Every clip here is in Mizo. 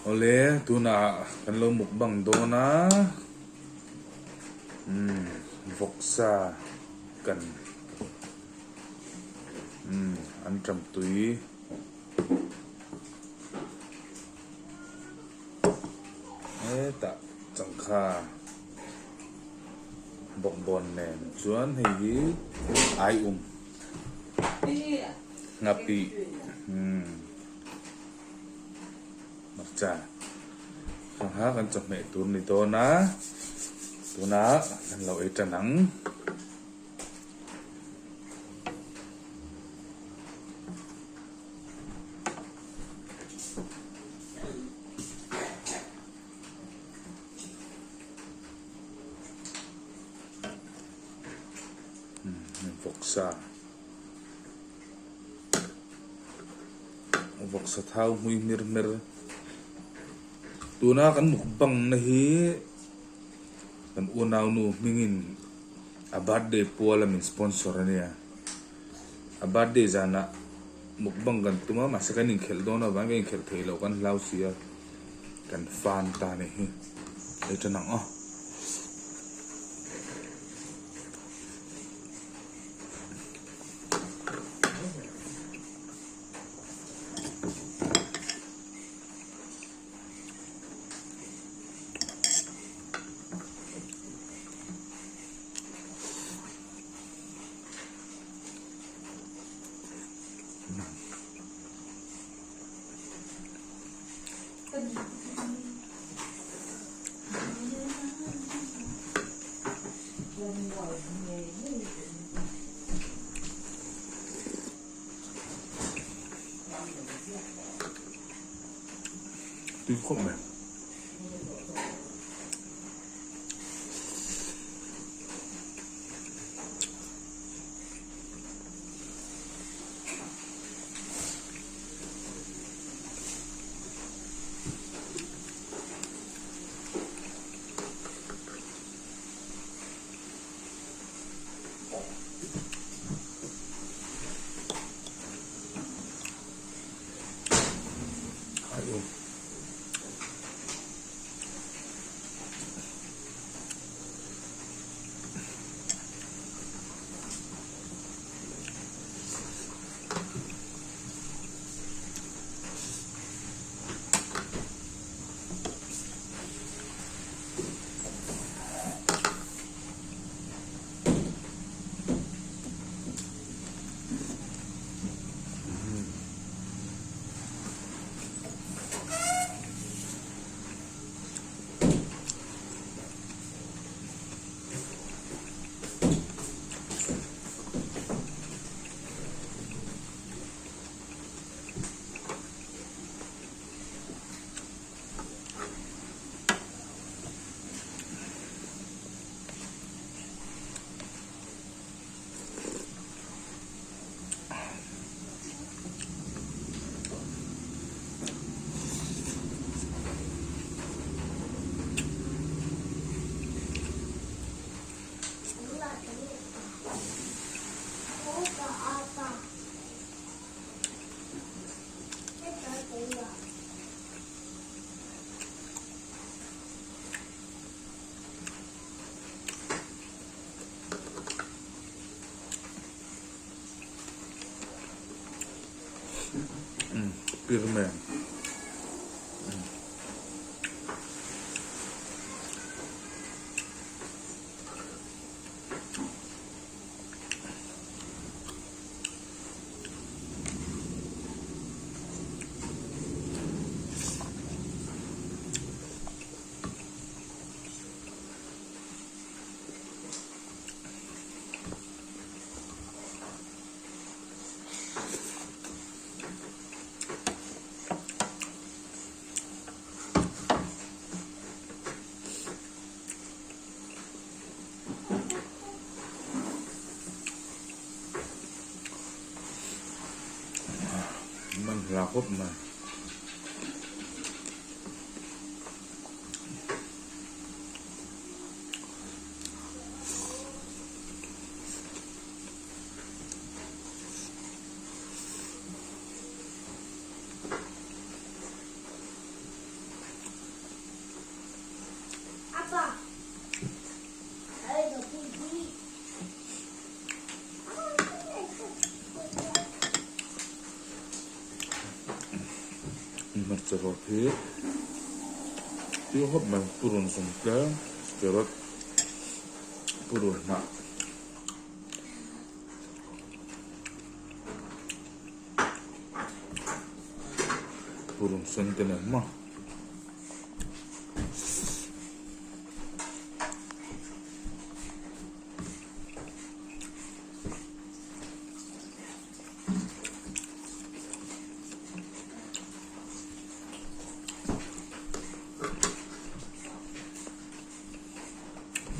Awle tunah kan lo mukbang dawn a, umm vawksa kan umm an ṭam tui. Hetah changkha bawkbawn nen chuan hei hi aium nghapih umm. Hmarcha sangha kan chawhmeh tur ni dawn a, tunah kan lo ei tan ang. Vawksa. Vawksa thau hmui hmir hmer. Tuna kan mukbang na hi kan unaunu hmingin a birthday puala min sponsor a nia. A birthday zanah mukbang kan tum a mahse kan inkhelh dawn avangin kan inkhelh theih loh kan hlau si a kan fan ta a nih hi. Hei tan ang aw. Tui khawp mai. Pirmen. Man hla khawp mai. Hmarcha rawt hi tui khawp mai purun sawm tlem carrot purun hnah. Purun sen te nen maw.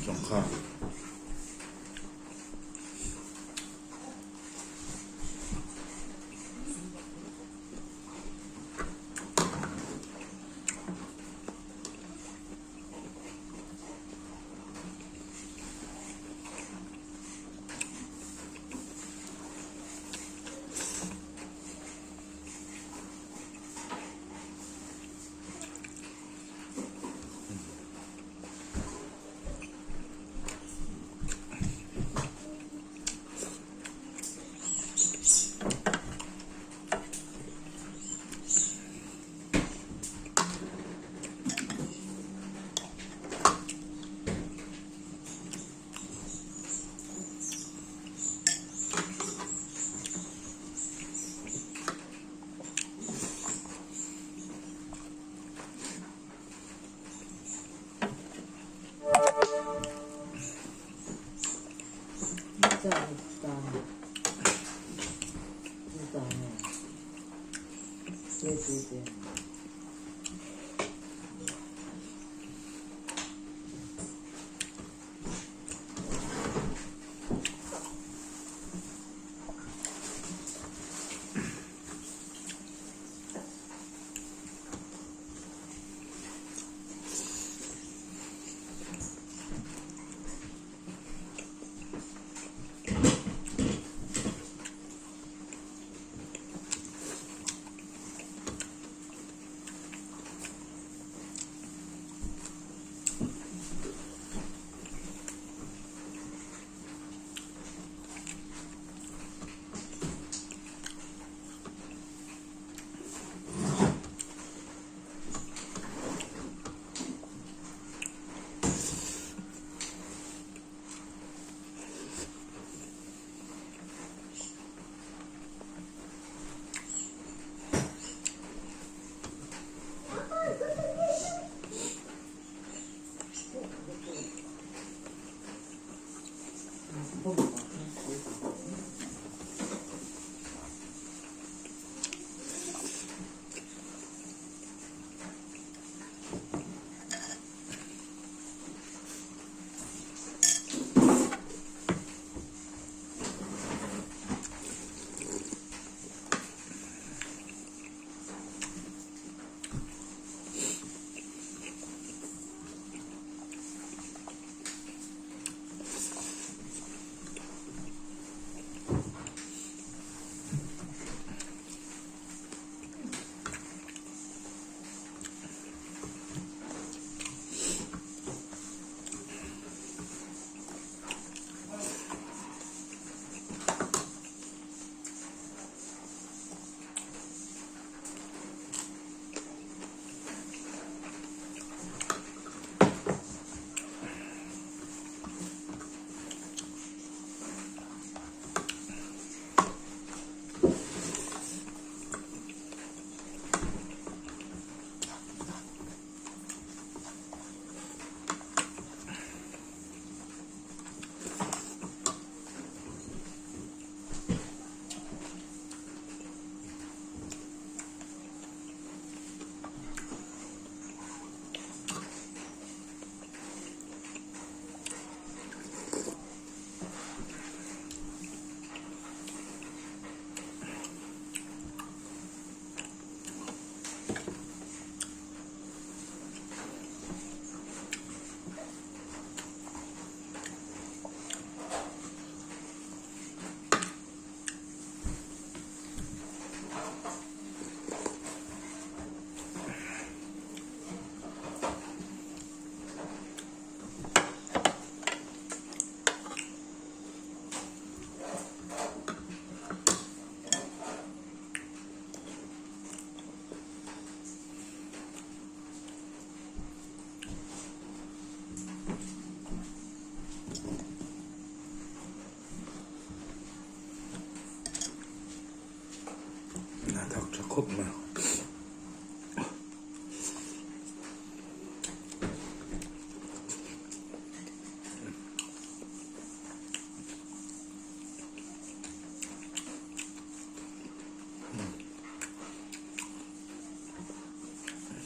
Sangha.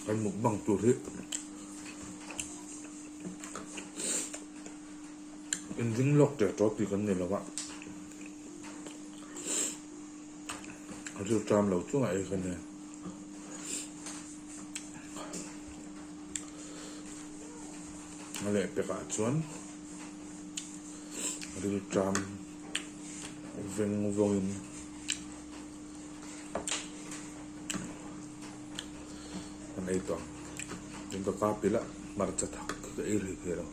Kan mukbang tur hi inring lawk teh tawh tih kan ni lo a, rilṭam lo chungah ei ka nia. A lehpekah chuan rilṭam veng vawngin. Kan ei tawh ang. Tin ka kap ila hmarcha thak khi ka ei rih thei lo.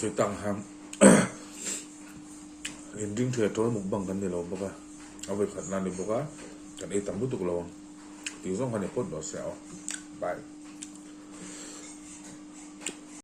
Sawi tak ang hian inring thei a tawl mukbang kan ni lo bawk a, a vawikhat na a ni bawk a, kan ei tam lutuk lo ang tih zawng kha ni phawt rawh se aw. Bye.